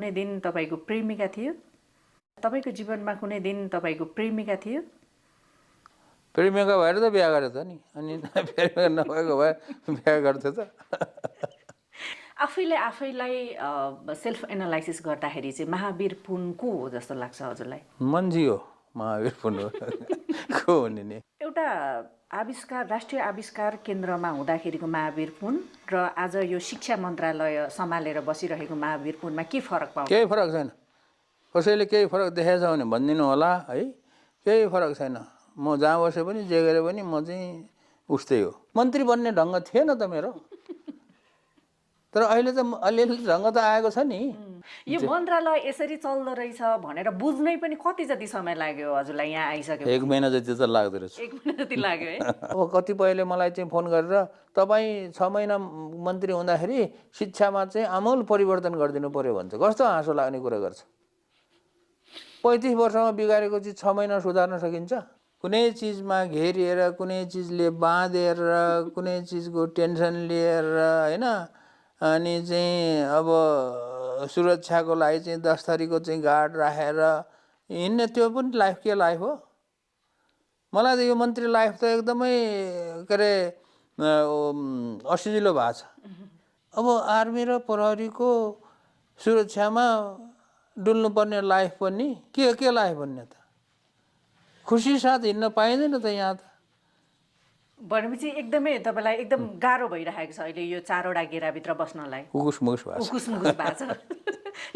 कुनै दिन तपाईको प्रेमिका थियो? तपाईको जीवनमा कुनै दिन तपाईको प्रेमिका थियो? प्रेमिका भएर त बिहा गरे त नि, अनि प्रेमिका नभएको भए बिहा गर्थ्यो त। आफैले आफैलाई सेल्फ एनालाइसिस गर्दाखेरि चाहिँ महावीर पुन को हो जस्तो लाग्छ हजुरलाई? मन्जी हो महावीर पुन हो। को हुने नि? एउटा आविष्कार, राष्ट्रिय आविष्कार केन्द्रमा हुँदाखेरिको महावीर पुन र आज यो शिक्षा मन्त्रालय सम्हालेर बसिरहेको महावीर पुनमा के फरक पाउँछ? केही फरक छैन। कसैले केही फरक देखेछ भने भनिदिनु होला है। केही फरक छैन। म जहाँ बसे पनि जे गरे पनि म चाहिँ उस्तै हो। मन्त्री बन्ने ढङ्ग थिएन त मेरो। तर अहिले त अलिअलि ढङ्ग त आएको छ नि। यो मन्त्रालय यसरी चल्दो रहेछ भनेर बुझ्नै पनि कति जति समय लाग्यो हजुरलाई यहाँ आइसक्यो? 1 महिना जति त लाग्दो रहेछ। 1 महिना जति लाग्यो है? अब कतिपयले मलाई चाहिँ फोन गरेर तपाईँ 6 महिना मन्त्री हुँदाखेरि शिक्षामा चाहिँ आमूल परिवर्तन गरिदिनु पर्यो भन्छ। कस्तो हाँसो लाग्ने कुरा गर्छ। 35 वर्षमा बिगारेको चिज 6 महिना सुधार्न सकिन्छ? कुनै चिजमा घेरिएर, कुनै चिजले बाँधेर, कुनै चिजको टेन्सन लिएर हैन, अनि चाहिँ अब सुरक्षाको लागि चाहिँ 10 थरीको चाहिँ गार्ड राखेर हिँड्ने, त्यो पनि लाइफ के लाइफ हो? मलाई त यो मन्त्री लाइफ त एकदमै के अरे असजिलो भएको छ। अब आर्मी र प्रहरीको सुरक्षामा डुल्नुपर्ने लाइफ पनि के लाइफ भन्ने त? खुसी साथ हिँड्न पाइँदैन त यहाँ त। भनेपछि एकदमै तपाईँलाई एकदम गाह्रो भइरहेको छ अहिले यो 4वटा घेराभित्र बस्नलाई? उकुस मुकुस भएको छ। उकुस मुकुस भएको छ।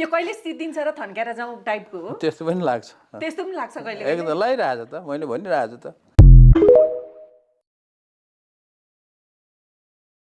यो कहिले सिद्धिन्छ र थन्केर जाउँ टाइपको हो? त्यस्तो पनि लाग्छ। त्यस्तो पनि लाग्छ कहिले? एकदम लागिरहेछ त, मैले भनिरहेको छु त।